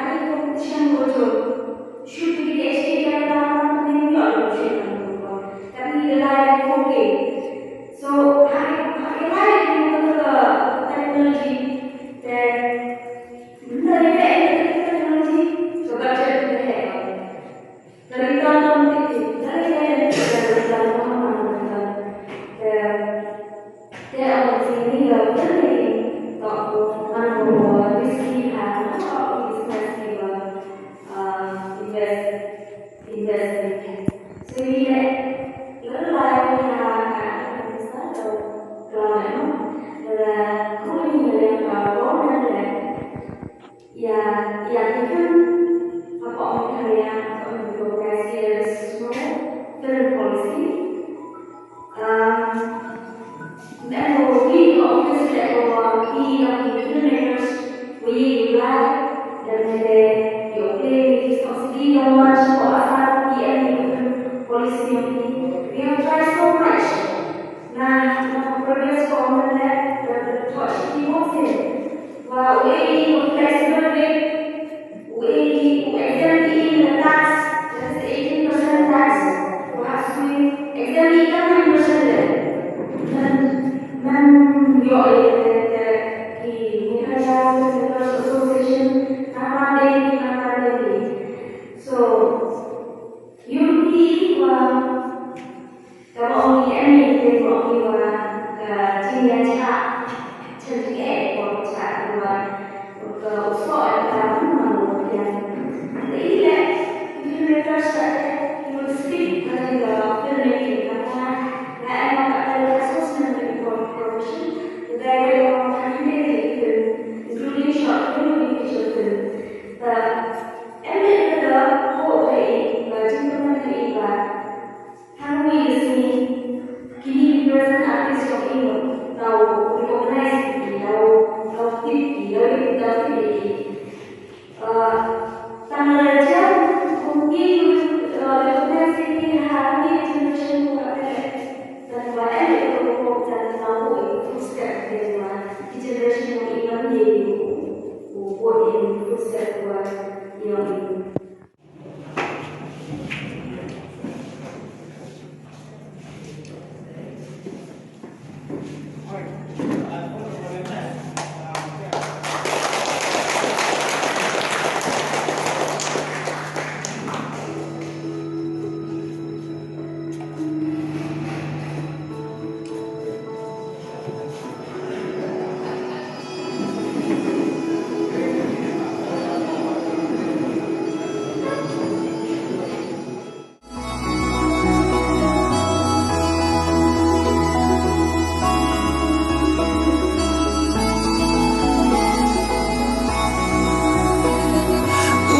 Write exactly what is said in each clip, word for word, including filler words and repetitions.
ha ki competition ko jong. Shoot ki PhD ka la ka ni ni lo shoot na ko. Tapi de lai ko ke. So ha ha lai ko ka technology. Then benda ni ka technology. So budget ni ka. Dari tahun itu, dari tahun itu, dari tahun itu, Te ong sini ga filmmaking, to ko man ko ko whisky ha ko business ki ba invest invest ni. So ni le lai ha ka sa to klam no. La ko ni le ka ko na le. Ïa ïa ki film hapoh Meghalaya hapoh Meghalaya, ïa snow film policy. Um, men ko wi ko office le ko wa ki ïa ki filmmakers wi wi lai dan ne de ïa ki subsidy don man ko asar ki Mostly, kane ka filmmaking, kata nga em ïa ka assessment report profession, the guide of animated film, including short film, feature film. Te em ïa ka hok ïa i, ba jingkyrmen ïa i ba hangne ka sngi kine ki present artist jong i, daw recognize ki, daw, daw tip ki, daw, daw tip ki. Ah, tang la jam kumne, ah, recognize ki ha kine ki generation ko ka pele. Tang ba em ko ko tang ba ko i footstep ki ba ki generation ko i ban ye ko ko ko i footstep ko i.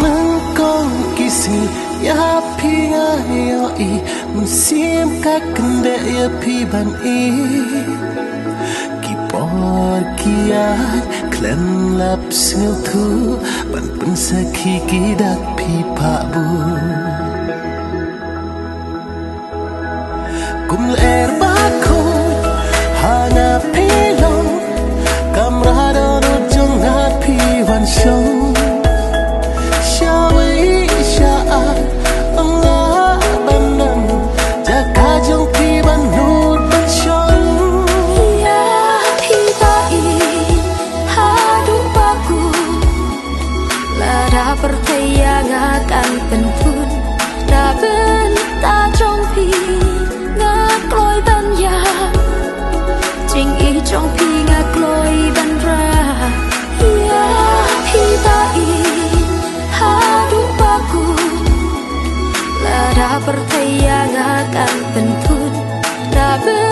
Nyngkong ki sngi ïa phi nga ïohi, mynsiem ka kyndeh ïa phi ban ïeit. Ki por ki ïaid khlem lap sngewthuh, ban pynsakhi ki dak phi phah bun. Kum lyer ba khuid ha nga phi long, kamra dohnud jong nga phi wan shong. Sha wei sha ar nga ban don, jaka jong phi ban nud ban shong. Ïa phi ba i haduh ba kut, lada pyrthei ïa nga kan pynthut, na bynta jong phi nga kloi ban ïap, jingïeit jong phi nga kloi ban rak. Ïa phi ba i haduh ba kut, lada pyrthei ïa nga kan pynthut, na bynta